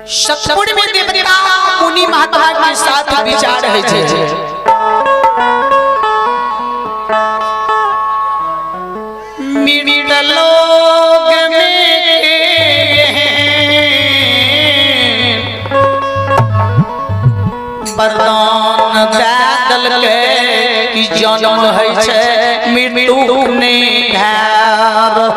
सतपुर में देवता मुनि महात्मा के साथ विचार है छे। मृतलोक में वरदान दे देलकै कि जन्म है छे मृत्यु ने घर।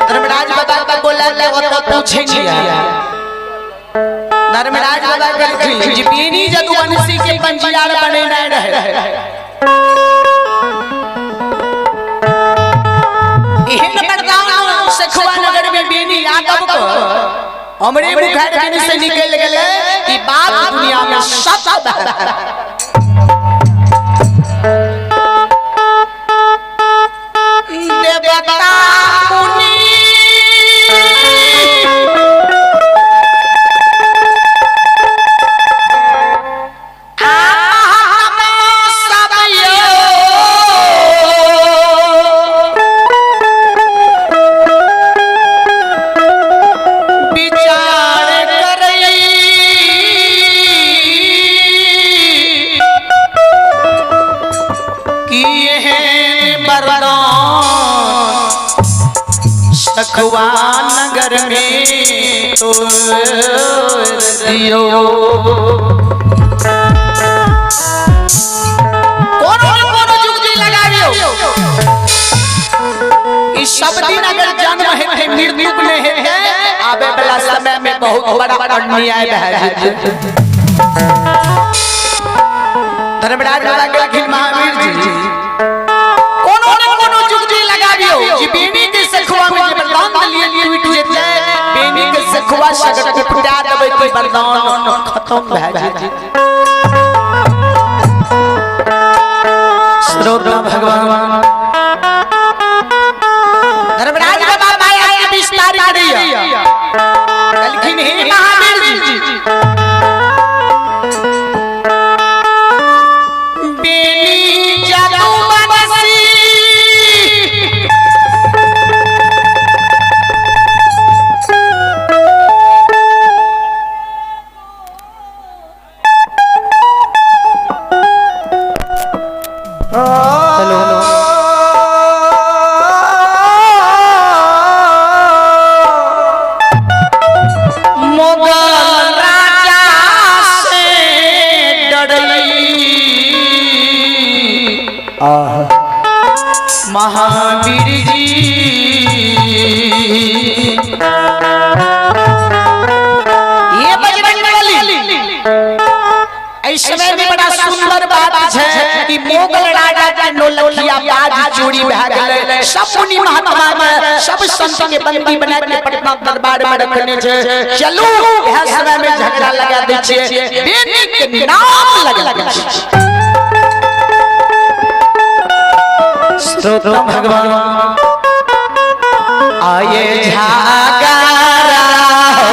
धर्मराज बाबा के बोला ले वो तो पूछे नहीं। धर्मराज बाबा कहलखिन जे बेनी जदुवंशी के पंजियार बनेने रहे, एहन वरदान सखुआ नगर में बेनी यादव को हमरे मुखारबिंद से निकल गेले ई बात दुनिया में सत्य है। देवता मुनि आत्मा सब यो विचार करई कि एहन वरदान सखुआ नगर में तो दियो। कोनो न कोनो जुगती लगाबियो। ई सब दिन अगर जन्म हेतै मृत्यु नहि हेतै, आबे वाला समय में बहुत बड़ा अन्याय भए जेतै। धर्मराज बाबा कहलखिन महावीर जी कोनो न कोनो जुगती लगाबियो जे बेनी के सखुआ में जे वरदान देलियै टूटि जेतै, बेनी के सखुआ से अगर उपटा देबै तऽ वरदान खत्म भए जेतै। श्रोता भगवान धर्मराज बाबा माया के विस्तार करैया कहलखिन हे महावीर जी बेनी जदुवंशी मुगल राजा से डरई महावीर जी ये बजरंग बली। इस समय में बड़ा सुंदर बात है कि मुगल राजा के नौलखिया बाज चोरी भए गेलै, सब मुनि महात्मा में सब संत के बंदी बना के पटना दरबार में रखने छे। चलू यह समय में झगड़ा लगा दै छियै, बेनी के नाम लगा दै छियै। स्तोत्र भगवान आए झागारा हो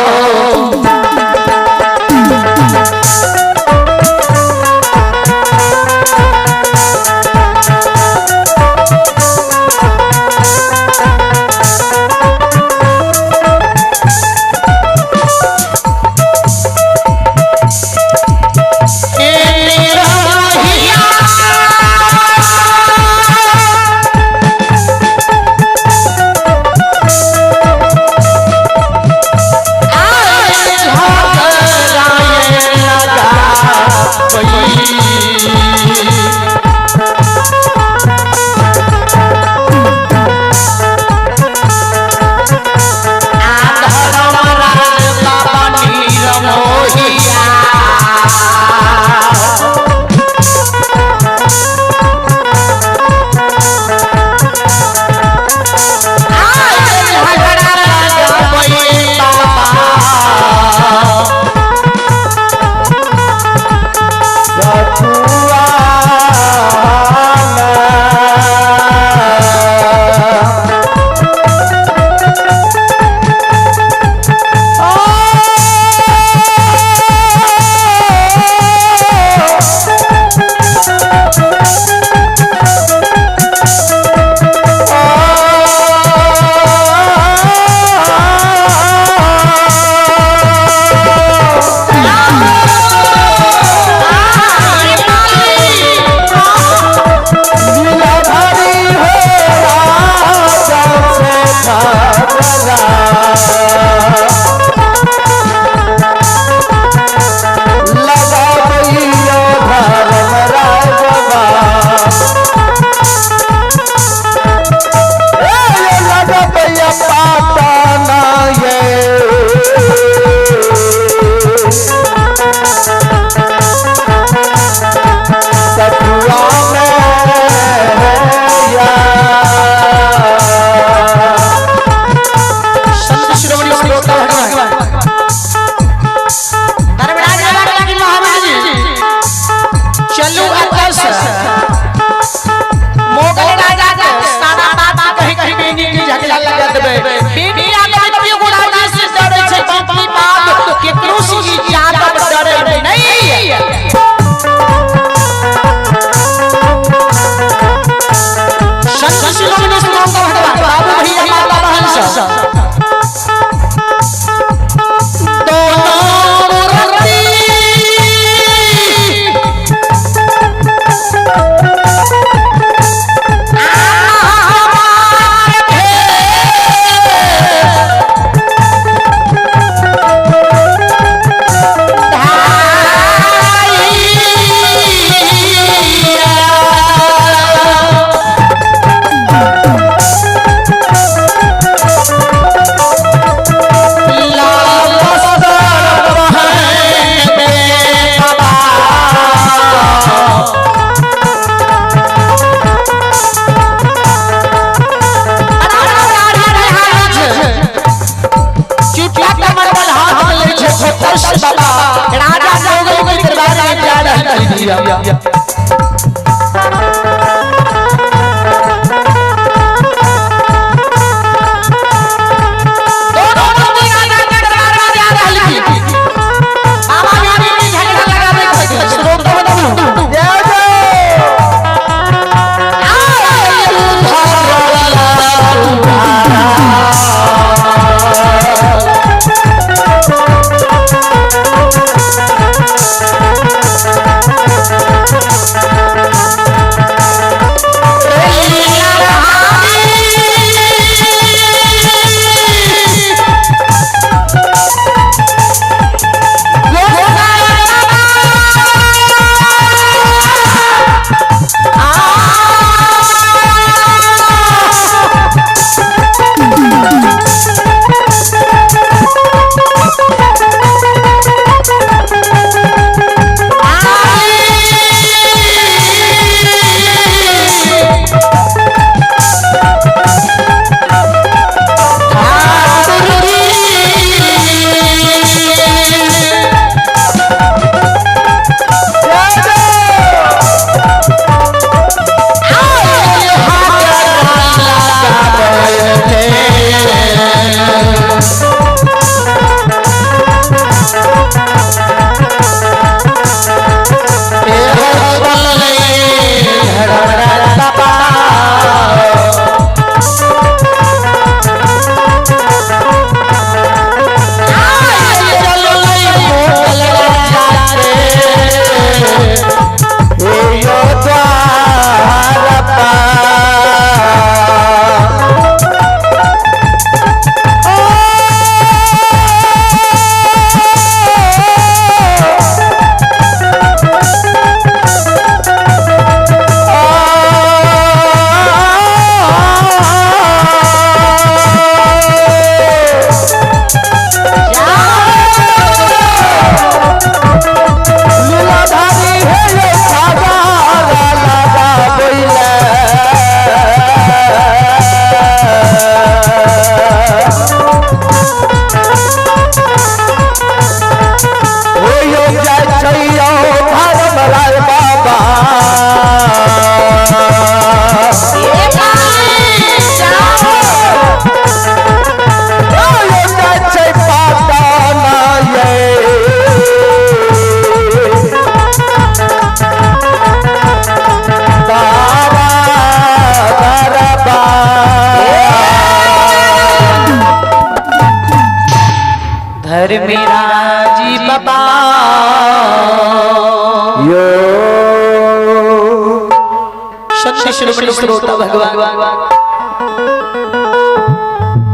संत शिरोमणि श्रोता भगवान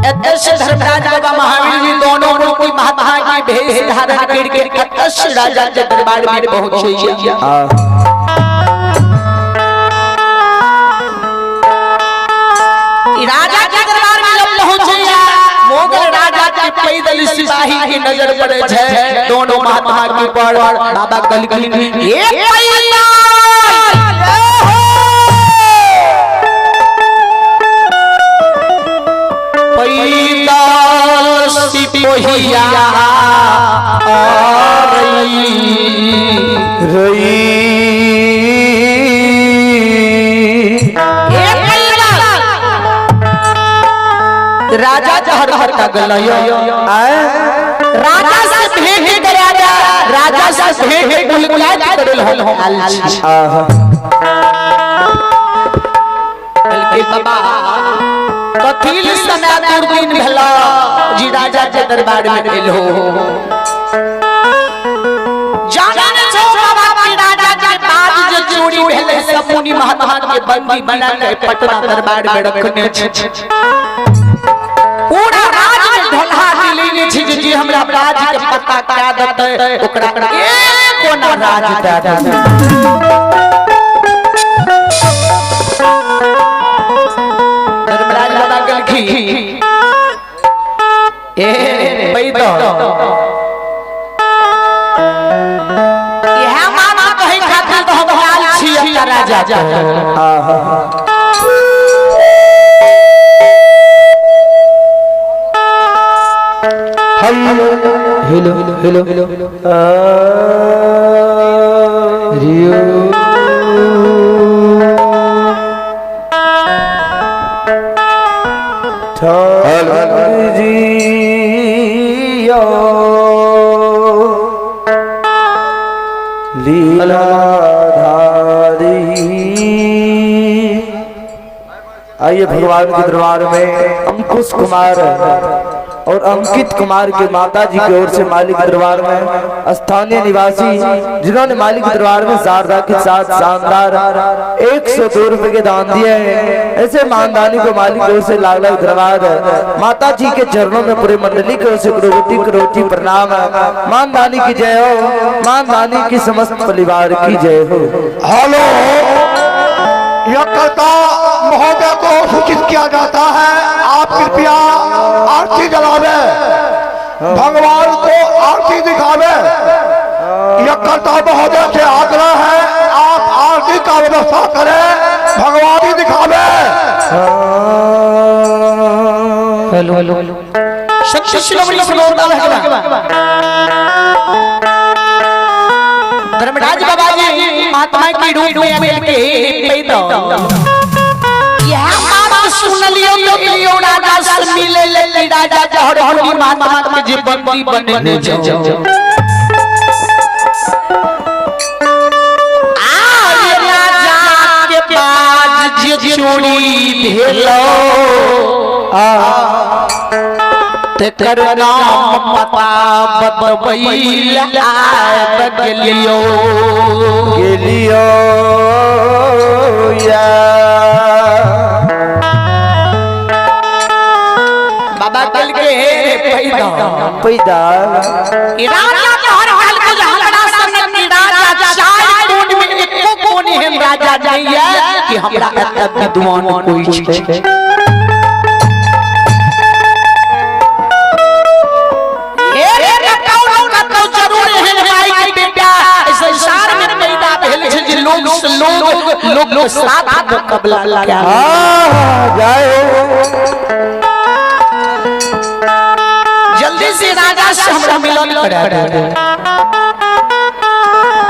अतः धर्मराज बाबा महावीर जी दोनों को कोई महात्मा की भेष धारण करके अतः राजा के दरबार में पहुंचे। राजा के दरबार में जब पहुंचे मुगल राजा के पैदल सिपाही की नजर पड़े छे दोनों महात्मा के पर। बाबा कलकली एक पैदल सिपहिया राजा जहर हर गलयो राजा से भेंट करा राजा से भेंट मुलाकात करल हम आल छी। बल्कि बाबा कथिल समय दूर दिन भेला जी राजा के दरबार में गेलो जाने ने छो बाबा की राजा के बाद जे चोरी भेले सब मुनि महात्मा के बंदी बना के पटना दरबार में रखने छी। पूरा राज में ढोलहा दिलेने छी जे हमरा राज के पता का देतै ओकरा एक कोना राज दे देतै। धर्मराज बाबा कहलखिन ए पैदो इहा मामा कहै खातिर तो हम आल छी एकटा राजा। हेलो हेलो रियो जियो लीलाधारी। आइए भगवान के दरबार में अंकुश कुमार और अंकित कुमार के माता जी की ओर से मालिक दरबार में स्थानीय निवासी जिन्होंने मालिक दरबार में शारदा के साथ शानदार 102 रुपए के दान दिए हैं, ऐसे मानदानी को मालिक की ओर से लाख लाख धन्यवाद। माता जी के चरणों में पूरे मंडली की ओर से करोटी करोटी प्रणाम। मानदानी की जय हो, मानदानी की समस्त परिवार की जय हो। हेलो, यज्ञकर्ता महोदय को सूचित किया जाता है, आप कृपया आरती जलावे, भगवान को आरती दिखावे। यज्ञकर्ता महोदय से आग्रह है, आप आरती का व्यवस्था करें, भगवान ही दिखावे। हेलो हेलो धर्मराज बाबा जी महात्मा के रूप में मिलके पैदा यह बात सुन लियो तो लियो राजा से मिले ले राजा जहर होली महात्मा के जे बंदी बनने जाओ। आ राजा के पास जे चोरी भेलो तेकर नाम पता बतबैला बदलियो गेलियो या। बाबा कल के हे रे पैदा पैदा राजा के हर हाल को हमरा संग राजा चार कोण में एको कोण हम राजा जाइए कि हमरा एत विद्वान कोई छै। संसार में पैदा भेल छै जे लोग से लोग लोग साथ मुकाबला क्या जय हो। जल्दी से राजा से हमरा मिलन करा दे।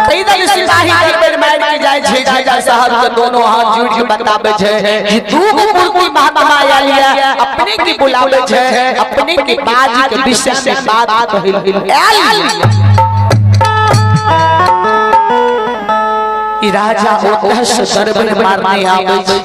कई दल सिपाही के पैर मार के जाय छै राजा साहब के दोनों हाथ जोड़ के बताबै छै जे दू गो मूर्ति महात्मा आयल ये अपने के बुलाबै छै अपने के बाज के विषय में बात कहिल आयल। राजा ओतह से दरबार मारने आबै छै।